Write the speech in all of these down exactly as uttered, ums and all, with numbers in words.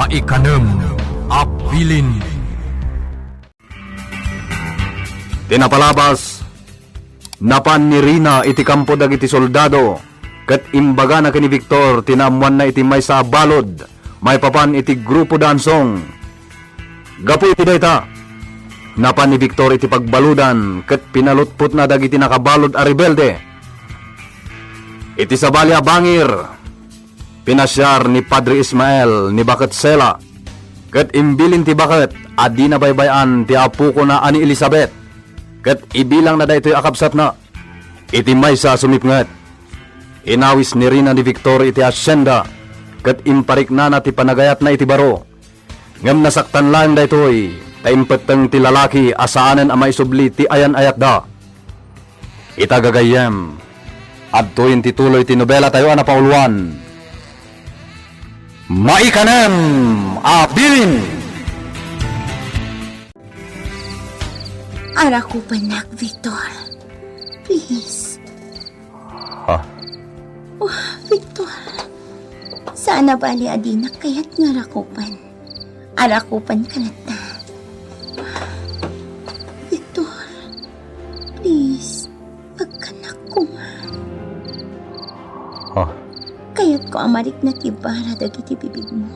Ikanem a bilin. Ti napalabas, napan ni Rina iti kampo dagiti soldado, ket imbagana ken ni Victor ti naammoanna iti maysa a balud maipapan iti grupo da Ansong. Gapu iti dayta, napan ni Victor iti pagbaludan ket pinalutpotna dagiti nakabalud a rebelde. Iti sabali a bangir, pinasiar ni Padre Ismael ni baket Sela, ket imbilin ti baket a dina baybay-an ti apokona a ni Elizabeth, ket ibilangna daytoy a kabsatna. Iti maysa a sumipnget, inawis ni Rina ni Victor iti hacienda, ket impariknana ti panagayatna iti baro. Ngem nasaktan laeng daytoy, ta impetteng ti lalaki a saanen a maisubli ti ayan-ayatda. Ita gagayyem, adtoyen ti tuloy ti nobelatayo a napauluan, Maikanem a Bilin. Arakupennak, Victor. Please. Ha? Oh, Victor. Saan a bali a dinak kayat nga arakupan. Arakupanka latta. Victor, please, agkanak koma. Ha? Kayatko a marikna ti bara dagiti bibigmo.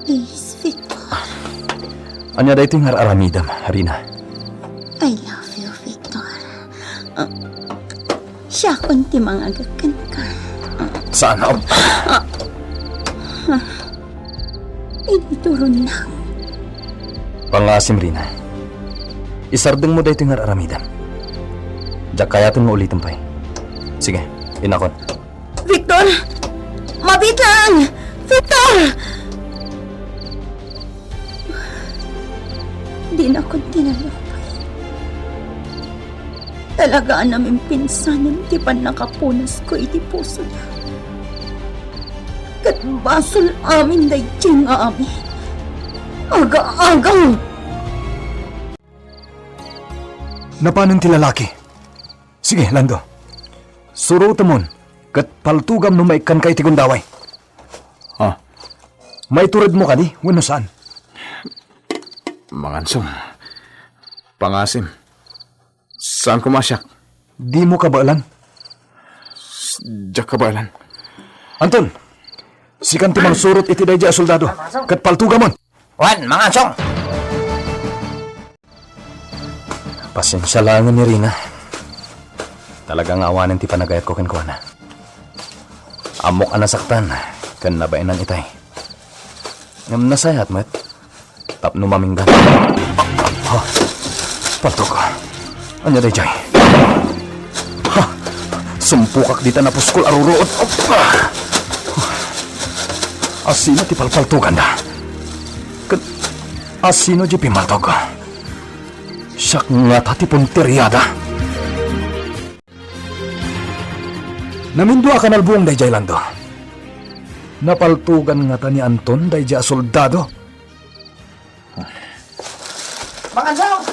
Please, Victor. Ania daytoy nga ar-aramidem, Rina? I love you, Victor. Ah, siakon ti mangagek kenka. Ah. Saan a... Ah. Ah. Inturonnak. Pangasim, Rina. Isardengmo daytoy nga ar-aramidem. Diak kayaten nga ulitem pay. Sige, innakon. Victor! Mabiit laeng! Victor! Dinakon tinalupay. Talaga a namimpinsanem ti pannakapunasko iti pusona. Ket basol amin daydiay nga amin. Aga-aga! Napanen ti lalaki. Sige, Lando. Surotemon, ket paltugam no maikkanka iti gundaway. Ah. Maituredmo kadi, wenno saan? Mangansong. Pangasim. Saan koma a siak? Dimo kabaelan? Diak kabaelan. Anton, sikan ti mangsurot iti daydiay a soldado, ket paltugamon. Wen, Mangansong. Pasensia laengen ni Rina. Talaga nga awanen ti panagayatko kenkuana. Ammok a nasaktan ken nabaenan itay. Ngem nasayaat met tapno maminggan. Ha? Paltog. Ania daydiay? Ha? Sumpokak dita napuskol a ruruot. Op! Asino ti palpaltoganda? Ket asino diay pimmaltog? Siak ngata ti punteriada. Namindua a kanalbuong daydiay, Lando. Napaltogan ngata ni Anton daydiay a soldado. Mangansong!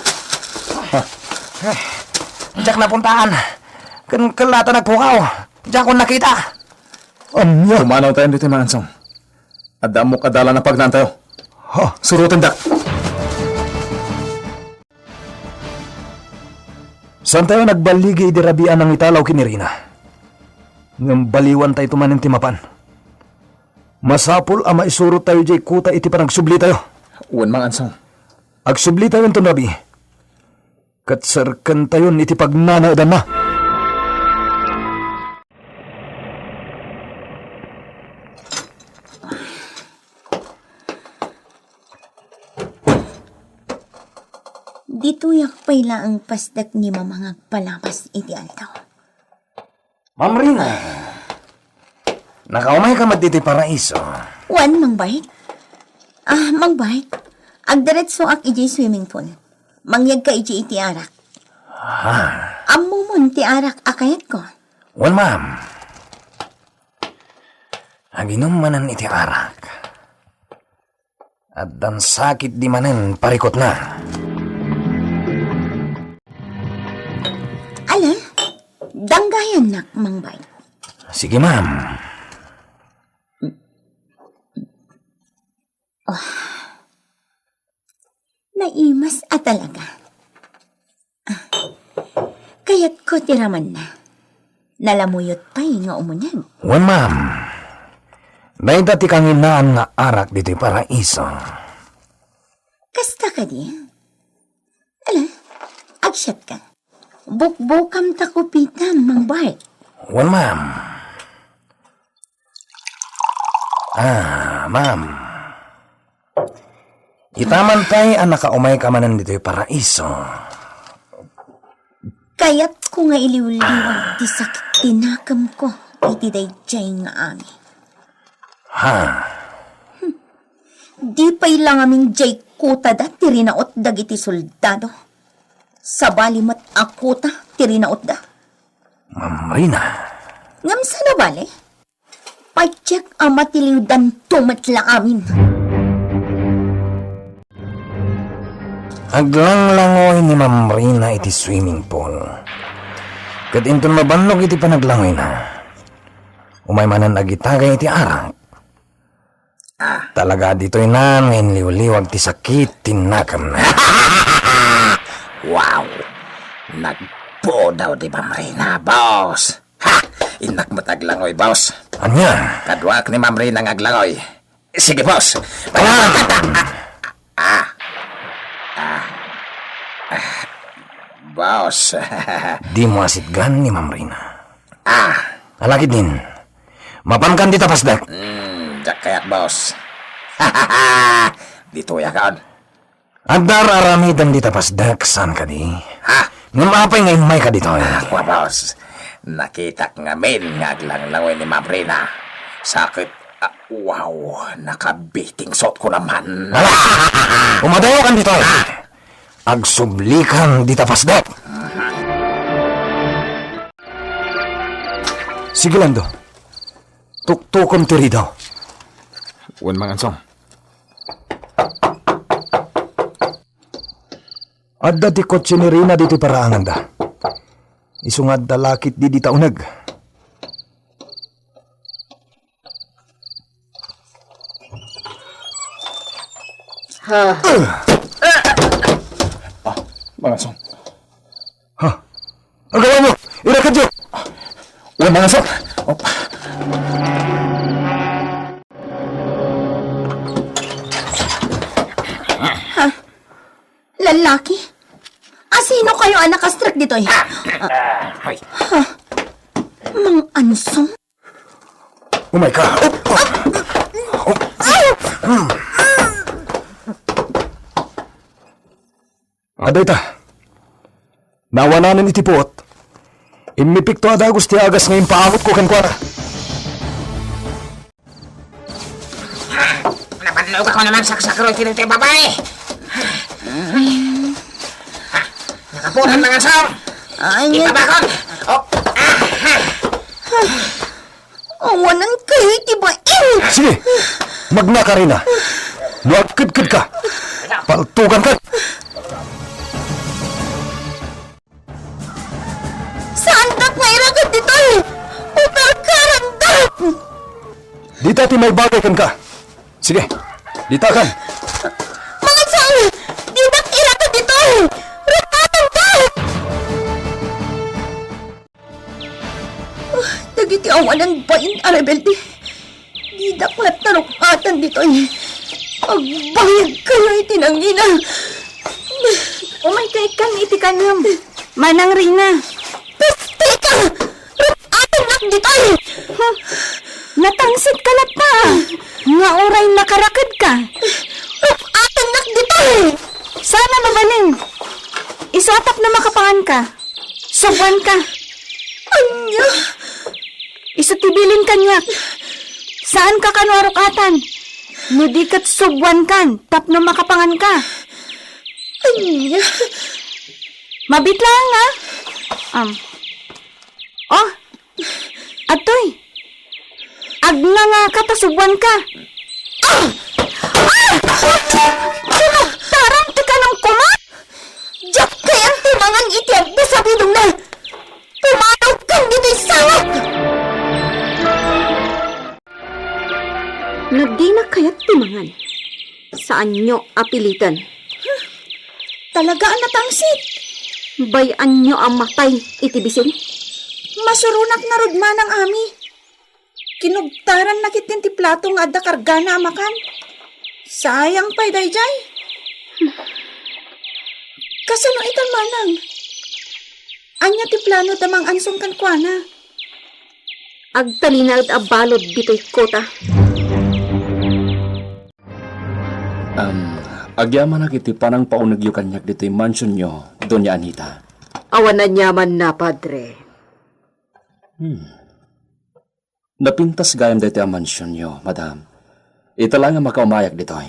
Diak napuntaan. Ken, ken la ta nagpukaw. Diakon nakita. Ania? Pumanawtayo ditoy, Mangansong. Adda ammok a dalan a pagnaantayo. Ha? Surotendak. Saantayo nagballigi idi rabii a nangitalaw ken ni Rina. Ngem baliwantayto manen ti mapan. Masapul a maisurottayo diay kuta iti panagsublitayo. Wen, Mangansong. Agsublitayo inton rabii, ket serkentayon iti pagnanaedanna. Ditoyak pay laeng pasdek ni Mama nga agpalabas iti aldaw. Ma'am Rina, nakaumayka met ditoy paraiso. Wen, Mang Bart. Ah, Mang Bart, agdiretsoak idiay swimming pool. Mangyegka idiay iti arak. Ah. Ammomon ti arak a kayatko. Wen, ma'am. Aginum manen iti arak. Addan sakit di manen parikutna. Ala, danggayannak, Mang Bart. Sige, ma'am. Oh, naimas a talaga. Ah, kayatko ti ramanna. Nalamuyot pay nga umuneg. Wen, ma'am. Dayta ti kanginaan nga arak ditoy paraiso. Kasta kadi? Ala, agsiatka. Bukbukam ta kupitam, Mang Bart. Wen, ma'am. Ah, ma'am. Ita man pay a nakaumayka manen ditoy paraiso. Kayatko nga iliwliwag ti sakit ti nakemko iti daydiay nga ami. Ha? Di pay la ngamin diay kutada ti rinaut dagiti soldado. Sabali met a kuta ti rinautda. Ma'am Rina. Ngem saan a bale? Patiek a matiliwdanto met la amin. Aglanglangoy ni Ma'am Rina iti swimming pool. Ket inton mabannog iti panaglangoyna, umay manen agitagay iti arak. Ah. Talaga ditoy naan nga inliwliwag ti sakit ti nakemna. Wow! Nagpudaw di Ma'am Rina, boss. Ha! Innak met aglangoy, boss. Ania? Kaduak ni Ma'am Rina nga aglangoy. Sige, boss. Ah! Ah! Ah! Ah! Boss. Dimo asitgan ni Ma'am Rina. Ah! Ala ketdin. Mapankan dita pasdek. Hmm, diak kayat, boss. Ditoy a kaon. Adda ar-aramidem dita pasdek, saan kadi? Ha? Ngem apay nga immayka ditoy? Ah, kua, boss. Nakitak ngamin nga aglanglangoy ni Ma'am Rina. Sakit, ah, wow, nakabitingso ko naman. Umadayokan ditoy. Agsublikan dita pasdek. Sige, Lando. Tuktukom ti ridaw. Wen, Mangansong. Adda ti kotse ni Rina ditoy paraanganda. Isu nga adda lakit di dita uneg. Ha? Ah, Mangansong. Ha? Agawam, irakadyo! Wen, Mangansong! Oh. Ha? Lalaki? Asino kayo a nakastrek ditoy? Ah, ah, ay. Ha? Mangansong? Umayka. Oh, oh. Oh. Adda ita. Naawananen iti puot. Immipikto a dagus ti agas nga impaamutko kenkuana. Napannogak ko naman saksakroy ti daytoy babae. Nakaputan, Mangansong. Ay, ibabakon. Oh, ah, ah. Awanan kayo iti bain. Sige, magnaka, Rina. No agkedkedka, paltuganka. Saandak nga irakad ditoy! Paparkarandak! Dita ti maibagay kenka. Sige, ditakan. Mangansong! Didak irakad ditoy! Ruk-atandak! Ah, dagiti awanan bain a rebelde. Didak latta ruk-atan ditoy. Agbayag kayo iti nangina. Umayka ikkan iti kanem, Manang Rina. Pesteka! Ruk-atannak ditoy! Huh. Natangsit ka latta, nga uray nakarakedka. Ruk-atannak ditoy! Saan a mabalin. Isu a tapno makapanganka. Subuanka. Ania? Isu ti bilin kaniak. Saanka kano a ruk-atan. No di ket subuankan tapno makapanganka. Ania? Mabit laeng, a? Am. Oh, adtoy. Agnangaka ta subuanka. Ah! Ah! Tinuktaran ti kanam koma? Diak kayat ti mangan iti agdasabidongna. Pumanawkan ditoy sangak! No dinak kayat ti mangan, Saanyo a piliten. Talaga a natangsit. Bay-anyo a matay iti bisin. Masuronak ngarud manang, Ami. Kinugtaranna ketdin ti plato nga adda kargana a makan. Sayang pay daydiay. Kasano ita, manang? Ania ti plano da Mang Anson kenkuana? Agtalinaed a balud ditoy kota. Am, agyamanak iti panangpaunegyo kaniak ditoy mansionyo, Doña Anita. Awan aniamanna, Padre. Hmm. Napintas gayam daytoy a mansionyo, madam. Ita laeng a makaumayak ditoy.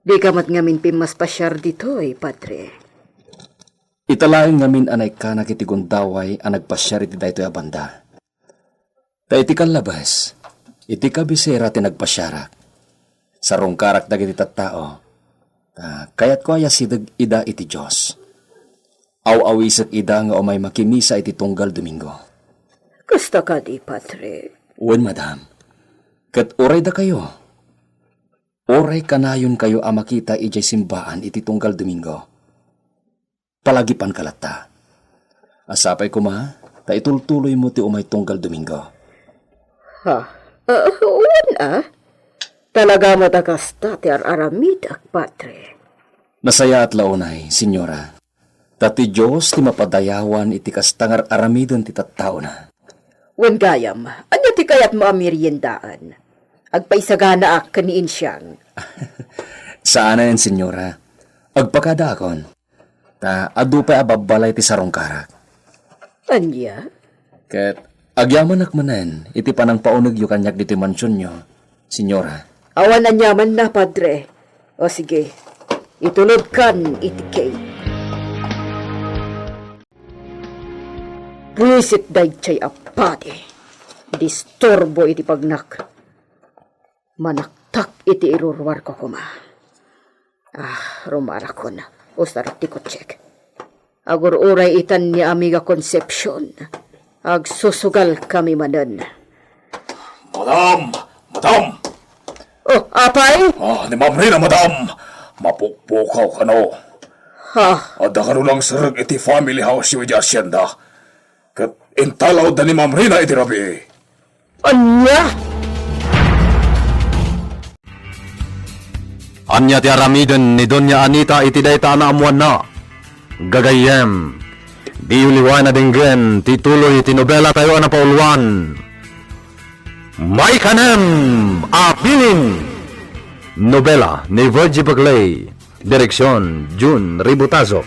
Dika met ngamin pimmaspasiar ditoy, Padre. Ita laeng ngamin a naikkanak iti gundaway a nagpasiar iti daytoy a banda. Ta iti kallabas, iti kabisera ti nagpasiarak. Sarungkarak dagiti tattao, ta kayatko a yasideg ida iti Dios. Aw-awisek ida nga umay makimisa iti tunggal Domingo. Kasta kadi, Padre. Wen, madam. Ket uray dakayo, uray kanayonkayo a makita idiay simbaan iti tunggal Domingo, palagipanka latta. A sapay koma, ta itultuloymo ti umay tunggal Domingo. Ha? Ah, wen a? Talaga met a kasta ti ar-aramidek, Padre. Nasayaat la unay, Señora. Ta ti Dios ti mapadayawan iti kasta nga ar-aramiden ti tattaona. Wen gayam, ania ti kayatmo a meriendaan? Agpaisaganaak ken ni Insiang. Saanen, Señora. Agpakadaakon. Ta adu pay a babbalay ti sarungkarak. Ania? Ket agyamanak manen iti panangpaunegyo kaniak ditoy mansionyo, Señora. Awan aniamanna, Padre. O sige, itulodkan iti gate. Buisit daydiay a padi. Disturbo iti pagnak. Manaktak iti iruruarko koma. Ah, rumarakon. Usarek ti kotsek. Agur-uray itan ni Amiga Concepcion. Agsusugalkami manen. Madam! Madam! Oh, apay? Ah, ni Ma'am Rina, madam! Mapukpukaw kano. Ha? Adda kano nangserrek iti family house-yo iti hacienda. Ket intalawda ni Ma'am Rina iti rabii. Ania? Ania ti aramiden ni Doña Anita iti dayta a naammoanna? Gagayyem, diyo liwaen a denggen ti tuloy ti nobelatayo a napauluan, Maikanem a Bilin. Nobela ni Virgie Bagley. Direksyon, Jun Ributazo.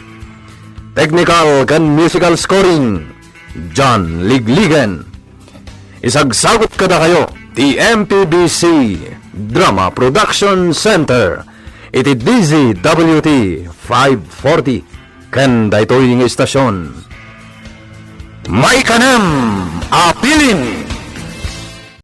Technical ken musical scoring, John Ligligen. Isagsagut kadakayo ti M P B C Drama Production Center iti D Z W T five forty ken daytoy nga istasyon. Maikanem a Bilin.